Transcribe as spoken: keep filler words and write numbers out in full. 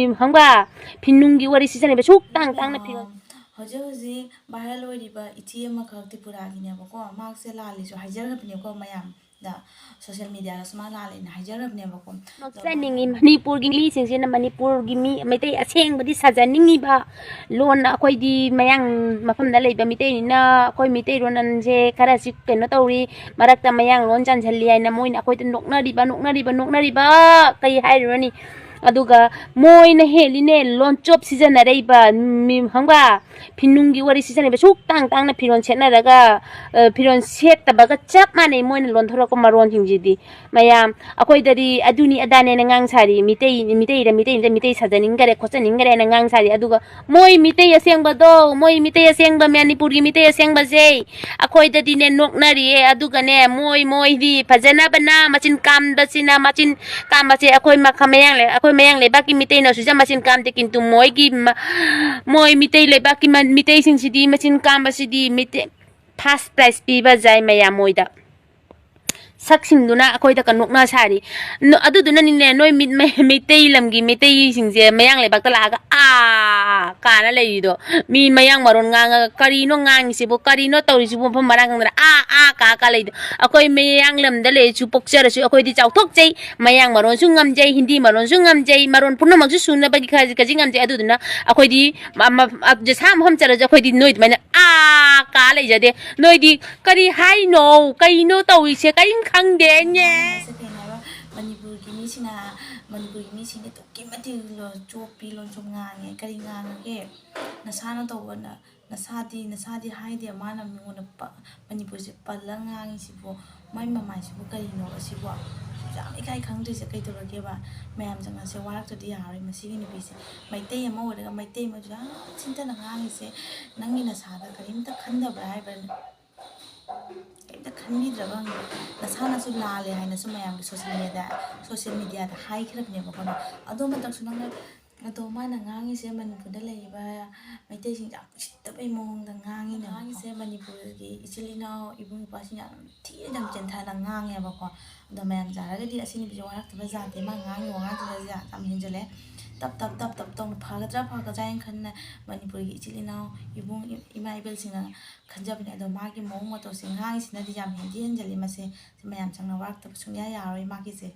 ꯈꯪꯕ? ꯐꯤꯅꯨꯡꯒꯤ ꯋꯥꯔꯤ ꯁꯤꯖꯤꯟꯅꯕ ꯁꯨꯛ ꯇꯥꯡ ꯇꯥꯡꯅ ꯐꯤꯔꯣꯜ꯫ ꯍꯧꯖꯤꯛ ꯍꯧꯖꯤꯛ viral ꯑꯣꯏꯔꯤꯕ ꯏꯆꯦ ꯑꯃꯈꯛ ꯇ꯭ꯔꯤꯄꯨꯔꯥꯒꯤꯅꯦꯕꯀꯣ, ꯃꯍꯥꯛꯁꯦ ꯂꯥꯜꯂꯤꯁꯨ ꯍꯥꯏꯖꯈ꯭ꯔꯕꯅꯦꯀꯣ ꯃꯌꯥꯝꯗ, social mediaꯗꯁꯨ ꯃꯥ ꯂꯥꯜꯂꯦꯅ ꯍꯥꯏꯖꯈ꯭ꯔꯕꯅꯦꯕꯀꯣ꯫ ꯅꯣꯛꯆꯅꯤꯡꯉꯤ, ꯃꯅꯤꯄꯨꯔꯒꯤ ꯃꯤꯁꯤꯡꯁꯤꯅ ꯃꯅꯤꯄꯨꯔꯒꯤ ꯃꯤ, ꯃꯩꯇꯩ ꯑꯁꯦꯡꯕꯗꯤ ꯁꯥꯖꯅꯤꯡꯉꯤꯕ ꯂꯣꯟ, ꯑꯩꯈꯣꯏꯗꯤ ꯃꯌꯥꯡ ꯃꯐꯝꯗ ꯂꯩꯕ ꯃꯤꯇꯩꯅꯤꯅ ꯑꯩꯈꯣꯏ ꯃꯤꯇꯩ ꯂꯣꯟꯁꯦ ꯈꯔꯁꯤ ꯀꯩꯅꯣ ꯇꯧꯔꯤ, ꯃꯔꯛꯇ ꯃꯌꯥꯡ ꯂꯣꯟ ꯆꯥꯟꯁꯤꯜꯂꯤ ꯍꯥꯏꯅ ꯃꯣꯏꯅ ꯑꯩꯈꯣꯏꯗ ꯅꯣꯛꯅꯔꯤꯕ, ꯅꯣꯛꯅꯔꯤꯕ, ꯅꯣꯛꯅꯔꯤꯕ ꯀꯩ ꯍꯥꯏꯔꯨꯔꯅꯤ? ꯑꯗꯨꯒ ꯃꯣꯏꯅ ꯍꯦꯜꯂꯤꯅꯦ ꯂꯣꯟꯆꯣꯞ ꯁꯤꯖꯤꯟꯅꯔꯛꯏꯕ, ꯃꯤ-, ꯈꯪꯕ? ꯐꯤꯅꯨꯡꯒꯤ ꯋꯥꯔꯤ ꯁꯤꯖꯤꯟꯅꯔꯤꯕ, ꯁꯨꯛ ꯇꯥꯡ ꯇꯥꯡꯅ ꯐꯤꯔꯣꯜ ꯁꯦꯠꯅꯔꯒ, ꯑ, ꯐꯤꯔꯣꯜ ꯁꯦꯠꯇꯕꯒ ꯆꯞ ꯃꯥꯟꯅꯩ ꯃꯣꯏꯅ ꯂꯣꯟꯊꯣꯔꯛꯄ ꯃꯔꯣꯟꯁꯤꯡꯁꯤꯗꯤ꯫ ꯃꯌꯥꯝ ꯑꯩꯈꯣꯏꯗꯗꯤ ꯑꯗꯨꯅꯤ ꯑꯗꯥꯅꯦꯅ ꯉꯥꯡ ꯁꯥꯔꯤ, ꯃꯤꯇꯩ, ꯃꯤꯇꯩꯗ, ꯃꯤꯇꯩꯗ ꯃꯤꯇꯩ ꯁꯥꯖꯅꯤꯡꯈꯔꯦ ꯈꯣꯠꯆꯅꯤꯡꯈꯔꯦꯅ ꯉꯥꯡ ꯁꯥꯔꯤ, ꯑꯗꯨꯒ ꯃꯣꯏ ꯃꯤꯇꯩ ꯑꯁꯦꯡꯕꯗꯣ, ꯃꯣꯏ ꯃꯤꯇꯩ ꯑꯁꯦꯡꯕ, ꯃꯅꯤꯄꯨꯔꯒꯤ ꯃꯤꯇꯩ ꯑꯁꯦꯡꯕꯁꯦ ꯑꯩꯈꯣꯏꯗꯗꯤꯅꯦ ꯅꯣꯛꯅꯔꯤꯌꯦ꯫ ꯑꯗꯨꯒꯅꯦ ꯃꯣꯏ, ꯃꯣꯏꯗꯤ ꯐꯖꯅꯕꯅ ꯃꯆꯤꯟ ꯀꯥꯝꯕꯁꯤꯅ, ꯃꯆꯤꯟ ꯀꯥꯝꯕꯁꯦ ꯑꯩꯈꯣꯏ ꯃꯈ-, ꯃꯌꯥꯡ ꯂꯩ-, ꯑꯩꯈꯣꯏ ꯃꯌꯥꯡ ꯂꯩꯕꯥꯛꯀꯤ ꯃꯤꯇꯩꯅꯁꯨ ꯃꯆꯤꯟ ꯀꯥꯝꯗꯦ, ꯀꯤꯟꯇꯨ ꯃꯣꯏꯒꯤ ꯃ-, ꯃꯣꯏ ꯃꯤꯇꯩ ꯂꯩꯕꯥꯛꯀꯤ ꯃ-, ꯃꯤꯇꯩꯁꯤꯡꯁꯤꯗꯤ ꯃꯆꯤꯟ ꯀꯥꯝꯕꯁꯤꯗꯤ ꯃꯤꯇꯩ first prize ꯄꯤꯕ ꯌꯥꯏ ꯃꯌꯥꯝ ꯃꯣꯏꯗ꯫ ꯁꯛꯁꯤꯡꯗꯨꯅ ꯑꯩꯈꯣꯏꯗ ꯀ ꯅꯣꯛꯅ ꯁꯥꯔꯤ꯫ ꯅꯣ-, ꯑꯗꯨꯗꯨꯅꯅꯤꯅꯦ, ꯅꯣꯏ ꯃꯤ-, ꯃꯩ-, ꯃꯩꯇꯩ ꯂꯝꯒꯤ ꯃꯩꯇꯩꯁꯤꯡꯁꯦ ꯃꯌꯥꯡ ꯂꯩꯕꯥꯛꯇ ꯂꯥꯛꯑꯒ "ꯑꯥ" ꯀꯥꯅ ꯂꯩꯔꯤꯗꯣ꯫ ꯃꯤ ꯃꯌꯥꯡ ꯃꯔꯣꯟ ꯉꯥꯡꯉꯒ "ꯀꯔꯤꯅꯣ ꯉꯥꯡꯉꯤꯁꯤꯕꯨ? ꯀꯔꯤꯅꯣ ꯇꯧꯔꯤꯁꯤꯕꯨ?" ꯃꯐꯝ ꯃꯔꯥꯡ ꯈꯪꯗꯅ "ꯑꯥ, ꯑꯥ" ꯀꯥ ꯀꯥ ꯂꯩꯗꯣ꯫ ꯑꯩꯈꯣꯏ ꯃꯌꯥꯡ ꯂꯝꯗ ꯂꯩꯔꯁꯨ, ꯄꯣꯛꯆꯔꯁꯨ, ꯑꯩꯈꯣꯏꯗꯤ ꯆꯥꯎꯊꯣꯛꯆꯩ꯫ ꯃꯌꯥꯡ ꯃꯔꯣꯟꯁꯨ ꯉꯝꯖꯩ, ꯍꯤꯟꯗꯤ ꯃꯔꯣꯟꯁꯨ ꯉꯝꯖꯩ, ꯃꯔꯣꯟ ꯄꯨꯝꯅꯃꯛꯁꯨ ꯁꯨꯅꯕꯒꯤ ꯈꯖꯤꯛ ꯈꯖꯤꯛ ꯉꯝꯖꯩ꯫ ꯑꯗꯨꯗꯨꯅ ꯑꯩꯈꯣꯏꯗꯤ ꯃ-, ꯃ-, ꯑ, ꯁꯥ ꯃꯐꯝ ꯆꯠꯂꯁꯨ ꯑꯩꯈꯣꯏꯗꯤ ꯅꯣꯏ ꯑꯗꯨꯃꯥꯏꯅ "ꯑꯥ" ꯀꯥ ꯂꯩꯖꯗꯦ꯫ ꯅꯣꯏꯗꯤ "ꯀꯔꯤ ꯍꯥꯏꯅꯣ? ꯀꯩꯅꯣ ꯇꯧꯔꯤꯁꯦ? ꯀꯔꯤꯝ ꯈꯪꯗꯦꯅꯦ"꯫ ꯍꯥꯏꯁꯦ ꯀꯩꯅꯣ ꯍꯥꯏꯕ, ꯃꯅꯤꯄꯨꯔꯒꯤ ꯃꯤꯁꯤꯅ, ꯃꯅꯤꯄꯨꯔꯒꯤ ꯃꯤꯁꯤꯡꯗꯤ ꯑꯗꯨꯛꯀꯤ ꯃꯇꯤꯛ ꯂꯣ-, ꯆꯣꯞꯄꯤ ꯂꯣꯟꯁꯨ ꯉꯥꯡꯉꯦ꯫ ꯀꯔꯤ ꯉꯥꯡꯉꯒꯦ? ꯅꯁꯥꯅ ꯇꯧꯕ ꯅ-, ꯅꯁꯥꯗꯤ, ꯅꯁꯥꯗꯤ ꯍꯥꯏꯗꯦ, ꯃꯥꯅ ꯃꯤꯉꯣꯟꯗ ꯄ-, ꯃꯅꯤꯄꯨꯔꯁꯦ ꯄꯜꯂ ꯉꯥꯡꯉꯤꯁꯤꯕꯨ, ꯃꯥꯏ ꯃꯃꯥꯏꯁꯤꯕꯨ ꯀꯔꯤꯅꯣ ꯑꯁꯤꯕꯨ? ꯌꯥꯝ ꯏꯀꯥꯏ ꯈꯪꯗ꯭ꯔꯤꯁꯦ ꯀꯩꯗꯧꯔꯒꯦꯕ? ꯃꯌꯥꯝ ꯆꯪꯉꯁꯦ ꯋꯥꯔꯛꯇ꯭ꯔꯗꯤ ꯌꯥꯔꯔꯣꯏ ꯃꯁꯤꯒꯤ ꯅꯨꯄꯤꯁꯦ꯫ ꯃꯩꯇꯩ ꯑꯃ ꯑꯣꯏꯔꯒ ꯃꯩꯇꯩ ꯑꯃꯁꯨ ꯌꯥꯝ ꯊꯤꯟꯇꯅ ꯉꯥꯡꯉꯤꯁꯦ, ꯅꯪꯒꯤ ꯅꯁꯥꯗ ꯀꯔꯤꯝꯇ ꯈꯟꯗꯕ꯭ꯔꯥ ꯍꯥꯏꯕ꯭ꯔꯥ? ꯀꯩꯝꯇ ꯈꯟꯕꯤꯗ꯭ꯔꯕ ꯍꯪꯕ? ꯅꯁꯥꯅꯁꯨ ꯂꯥꯜꯂꯦ ꯍꯥꯏꯅꯁꯨ ꯃꯌꯥꯝꯒꯤ social media, social mediaꯗ ꯍꯥꯏꯈ꯭ꯔꯕꯅꯦꯕꯀꯣ ꯅꯪ꯫ ꯑꯗꯣ ꯃꯇꯝꯁꯨ ꯅꯪꯅ ꯑꯗꯣ ꯃꯥꯅ ꯉꯥꯡꯉꯤꯁꯦ ꯃꯅꯤꯄꯨꯔꯗ ꯂꯩꯔꯤꯕ ꯃꯩꯇꯩꯁꯤꯡꯁꯦ ꯌꯥꯝ ꯎꯁꯤꯠꯇꯕꯩ ꯃꯑꯣꯡꯗ ꯉꯥꯡꯉꯤꯅꯦꯕꯀꯣ꯫ ꯉꯥꯡꯉꯤꯁꯦ ꯃꯅꯤꯄꯨꯔꯒꯤ ꯏꯆꯤꯜ ꯏꯅꯥꯎ ꯏꯕꯨꯡ ꯏꯄ꯭ꯋꯥꯁꯤꯡ ꯌꯥꯝ ꯊꯤꯅ ꯌꯥꯝ ꯆꯦꯟꯊꯅ ꯉꯥꯡꯉꯦꯕꯀꯣ꯫ ꯑꯗꯣ ꯃꯌꯥꯝ ꯌꯥꯔꯒꯗꯤ ꯑꯁꯤ ꯅꯨꯄꯤꯁꯦ ꯋꯥꯔꯛꯇꯕ ꯖꯥꯠꯇꯦ, ꯃꯥ ꯉꯥꯡꯉꯤ ꯋꯥꯉꯥꯡꯁꯤꯡꯁꯦ ꯌꯥꯝ ꯍꯦꯟꯖꯜꯂꯦ꯫ ꯇꯞ ꯇꯞ ꯇꯞ ꯇꯞ ꯇꯧꯅ ꯐꯒꯗ꯭ꯔꯥ ꯐꯒꯗ꯭ꯔꯥ ꯍꯥꯏꯅ ꯈꯟꯅ ꯃꯅꯤꯄꯨꯔꯒꯤ ꯏꯆꯤꯜ ꯏꯅꯥꯎ ꯏꯕꯨꯡ ꯏꯃꯥ ꯏꯕꯦꯜꯁꯤꯡꯅ ꯈꯟꯖꯕꯅꯦ꯫ ꯑꯗꯣ ꯃꯥꯒꯤ ꯃꯑꯣꯡ ꯃꯇꯧꯁꯦ ꯉꯥꯡꯉꯤꯁꯤꯅꯗꯤ ꯌꯥꯝ ꯍꯦꯟꯗꯤ ꯍꯦꯟꯖꯜꯂꯤ꯫ ꯃꯁꯦ ꯃꯌꯥꯝ ꯆꯪꯅ ꯋꯥꯔꯛꯇꯕ ꯁꯨꯡꯌꯥ ꯌꯥꯔꯣꯏ ꯃꯥꯒꯤꯁꯦ꯫